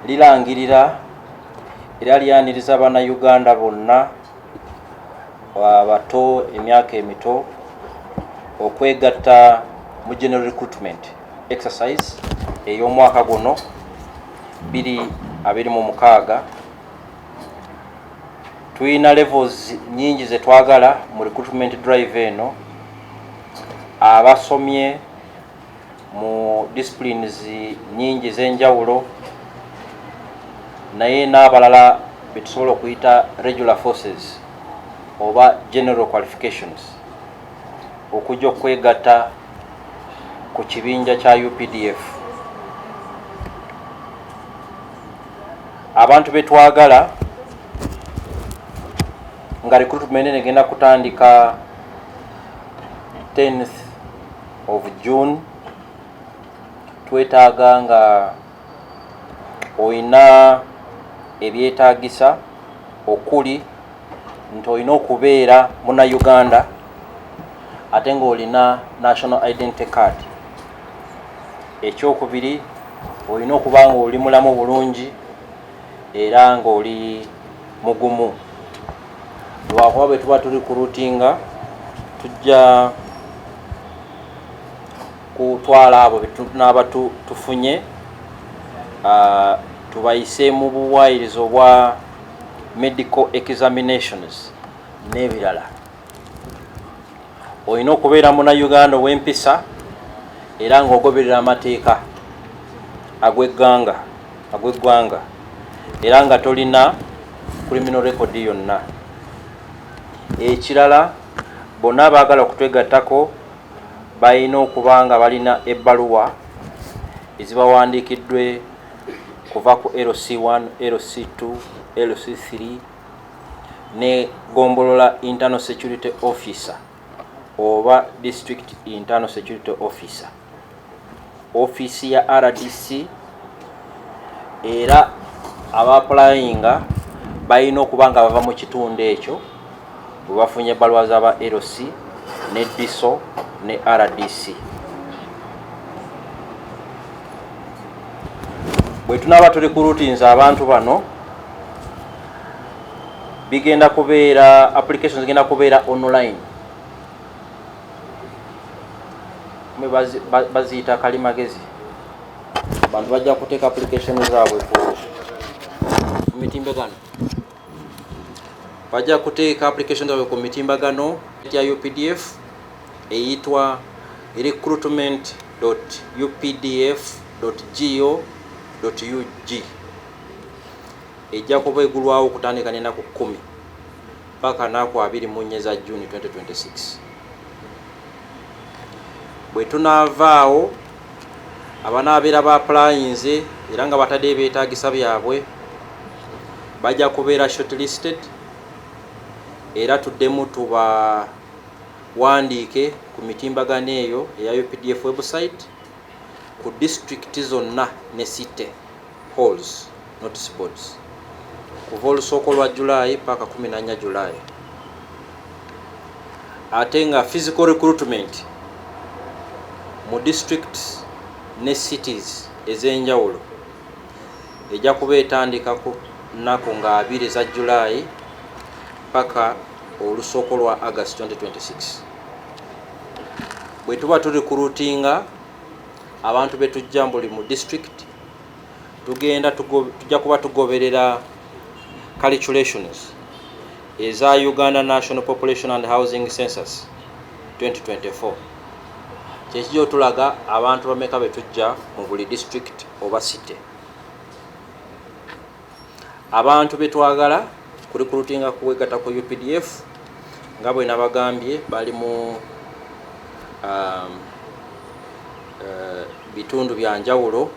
Lirangirira era lyaniriza Bannayuganda bonna abato, emyaka emito, okwegatta mu general recruitment exercise ey'omwaka guno 2026. Tulina levels nyingi zetwagala mu recruitment drive eno: abasomye mu disciplines nyingi ez'enjawulo, naye n'abalala betusobola okuyita regular forces oba general qualifications, okujja okwegatta ku kibinja kya UPDF. Abantu betwagala nga recruitment egenda kutandika 10th of June, twetaaga nga olina ebyetaagisa, okuli nti olina okubeera Munnayuganda ate ng'olina national identity card. Ekyokubiri, olina okuba nga oli mulamu bulungi era ng'oli mugumu, lwakuba bwe tuba tuli recruitinga tujja kutwala abo betunaaba tufunye, tubayise mu buwaayirizo obwa medical examinations n'ebirala. Olina okubeera Munnayuganda ow'empisa era ng'ogoberera amateeka ag'eggwanga era nga tolina criminal record yonna. Ekirala, bonna abaagala okutwegattako balina okuba nga balina ebbaluwa ezibawandiikiddwe kuva ku LC1, LC2, LC3 ne gombolola internal security officer oba district internal security officer, ofiisi ya RDC. Era abaapplyinga balina okuba nga bava mu kitundu ekyo bwe bafunye ebbaluwa z'aba LC ne DISO ne RDC. Bwe tunaaba tuli recruitinga abantu bano, bigenda kubeera, applications zigenda kubeera online. Mwe baziyita kalimagezi. Abantu bajja kuteeka application zaabwe ku mitimbagano, bajja kuteeka application zaabwe ku mitimbagano ya UPDF eyitwa recruitment.updf.go.ug. Ejja kuba egulwawo okutandika n'ennaku 10 paka naku 24 za Juni 2026. Bwe tunaavaawo, abanaabeera baapplyinze era nga batadde ebyetaagisa byabwe bajja kubeera shortlisted, era tuddemu tubawandiike ku mitimbagano eyo eya UPDF website, ku disitulikiti zonna ne city halls notice boards, kuva olusooka olwa Julayi paka 14 Julayi. Ate nga physical recruitment mu districts ne cities ez'enjawulo ejja kuba etandika ku nnaku nga 20 za Julayi paka olusooka lwa August 2026. Bwe tuba tuli recruitinga abantu betujja buli mu district, tugenda tujja kuba tugoberera calculations eza Uganda National Population and Housing Census 2024, kyekijja otulaga abantu bameka betujja mu buli district oba city. Abantu betwagala ku recruitinga kuwegatta ku UPDF, nga bwe nabagambye, bali mu bitundu bya njawulo.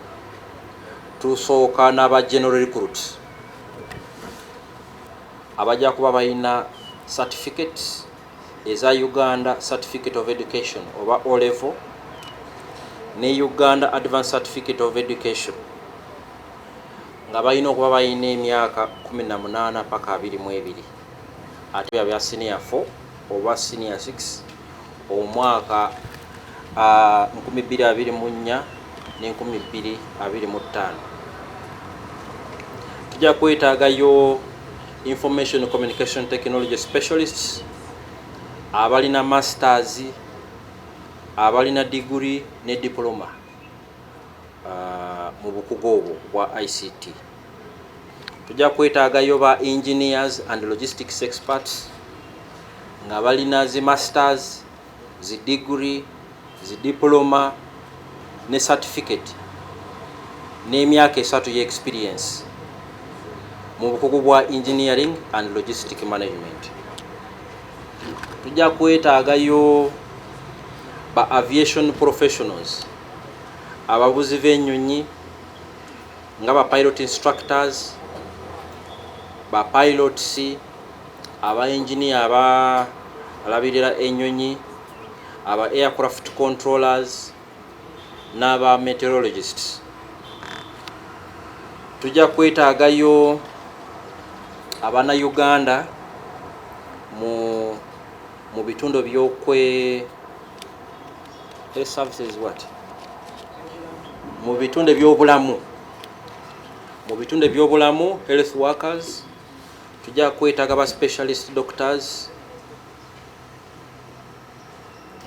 Tusooka n'aba general recruits abajja kuba balina certificates eza Uganda Certificate of Education oba O level ne Uganda Advanced Certificate of Education, nga balina okuba balina emyaka 18 paka 22, ate bya bya senior 4 oba senior 6, omwaka 2024 ne 2025. Tujja kwetaagayo information communication technology specialists abalina masters, abalina degree ne diploma mu bukugu obwo bwa ICT. Tujja kwetaagayo ba engineers and logistics experts nga balina zi masters, zi degree, zi diploma ne certificate n'emyaka 3 y'experience mu bukugu bwa engineering and logistic management. Tujja kwetaagayo ba aviation professionals, abavuzi b'ennyonyi nga ba pilot instructors, ba pilots, aba engineer abalabirira ennyonyi, aba aircraft controllers n'aba meteorologists. Tujja kwetaagayo abannayuganda mu bitundu byokwe health services, what, mu bitundu ebyobulamu, mu bitundu ebyobulamu, health workers. Tujja kwetaaga ba specialist doctors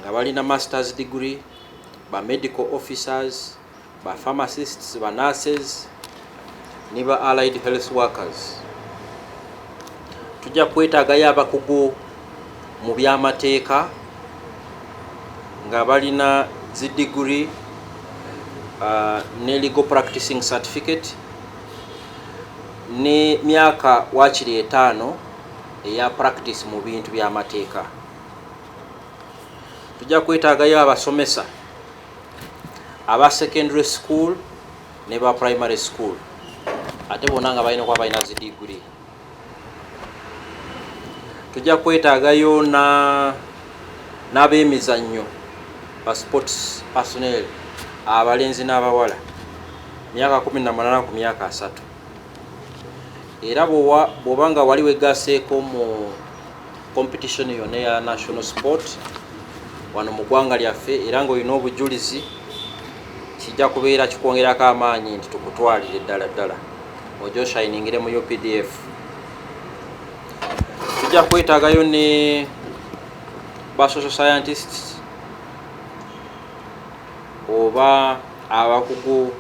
nga balina masters degree, ba medical officers, ba pharmacists, ba nurses ne ba allied health workers. Tujja kwetaagayo abakugu mu byamateeka nga balina zi degree ne legal practicing certificate ne myaka wakiri 5 eya practice mu bintu by'amateeka. Tujja kwetaagayo abasomesa aba secondary school ne ba primary school, ate bonna nga balina okuba balina zi degree. Tujja kwetaagayo n'ab'emizannyo, ba sports personnel, abalenzi n'abawala, myaka 18 ku myaka 30. Era bw'oba nga wali wegaseeko mu competition yonna eya national sport wano mu ggwanga lyaffe, era ng'olina obujulizi, kijja kubeera kikwongerako amaanyi nti tukutwalire ddala ddala ojja oshayiningire mu UPDF. Tujja kwetaagayo ne ba social scientists oba abakugu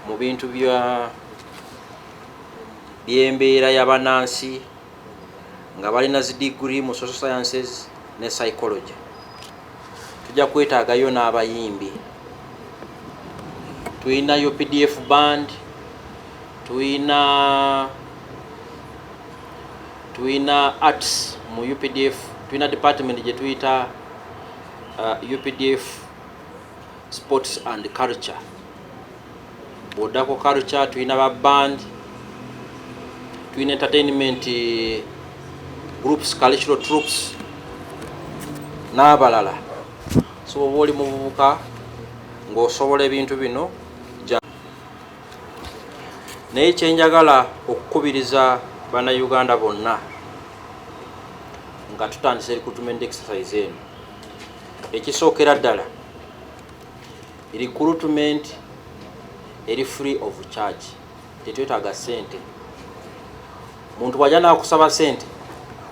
mu bintu bya byembeera y'abannansi nga balina zi degree mu social sciences ne psychology. Tujja kwetaagayo n'abayimbi. Tulina UPDF band, tulina arts mu UPDF, tulina department gye tuyita UPDF sports and culture. Bw'oddako culture, tulina ba band, tulina entertainment groups, cultural troops n'abalala. So oba oli muvubuka ng'osobola ebintu bino, naye kyenjagala okukubiriza bannayuganda bonna nga tutandise recruitment exercise eno, ekisookera ddala, recruitment eri free of charge, tetwetaaga ssente. Muntu bw'ajja n'akusaba ssente,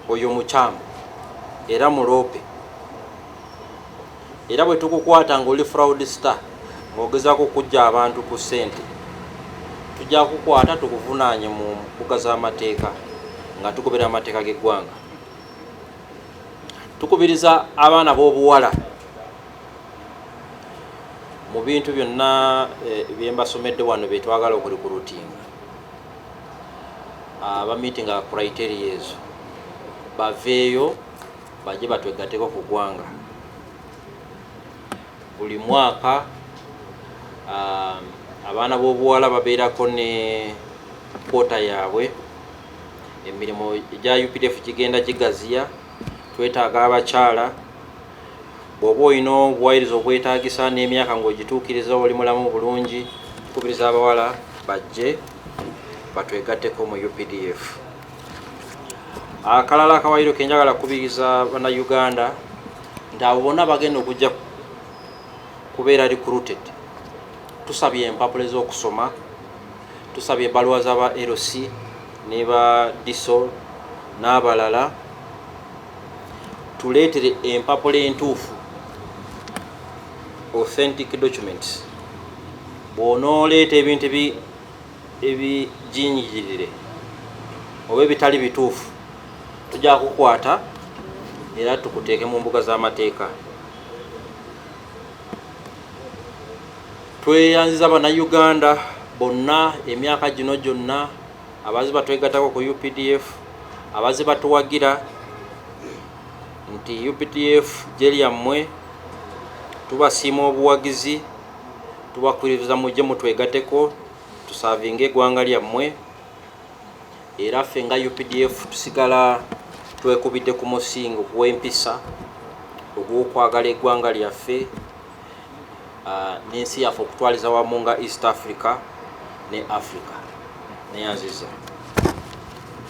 oyo mukyamu era muloope. Era bwe tukukwata ng'oli fraudster, ng'ogezaako okuggya abantu ku ssente, tujja kukwata tukuvunaanye mu mbuga z'amateeka nga tugoberera amateeka g'eggwanga. Tukubiriza abaana b'obuwala mu bintu byonna bye mbasomedde wano bye twagala okurecruitinga, abameetinga criteria ezo baveeyo bajje batwegatteko ku ggwanga. Buli mwaka abaana b'obuwala babeerako ne quota yaabwe. Emirimu egya UPDF gigenda gigaziya, twetaaga abakyala. Bw'oba olina obuwayirizo obwetaagisa n'emyaka ng'ogituukiriza, oli mulamu bulungi, tukubiriza abawala bajje batwegatteko mu UPDF. Akalala akawayiro kenjagala kubiriza bannayuganda nti abo bonna bagenda okujja kubeera recruited, tusabye empapula ez'okusoma Tusabye ebbaluwa z'aba LC ne ba DISO n'abalala, tuleetere empapula entuufu, authentic documents. Bw'onooleeta ebintu ebijingirire oba ebitali bituufu, tujja kukwata era tukuteeke mu mbuga z'amateeka. Tweyanziza Bannayuganda bonna emyaka gino gyonna abazi batwegatako ku UPDF, abazi batuwagira nti UPDF gye lyammwe. Tubasiima obuwagizi, tubakkiriza mujje mutwegateko tuservinge eggwanga lyammwe. Era ffe nga UPDF tusigala twekubidde ku musingi ogw'empisa ogw'okwagala eggwanga lyaffe n'ensi yaffe okutwaliza wamu nga East Africa ne Africa. Neyanziza.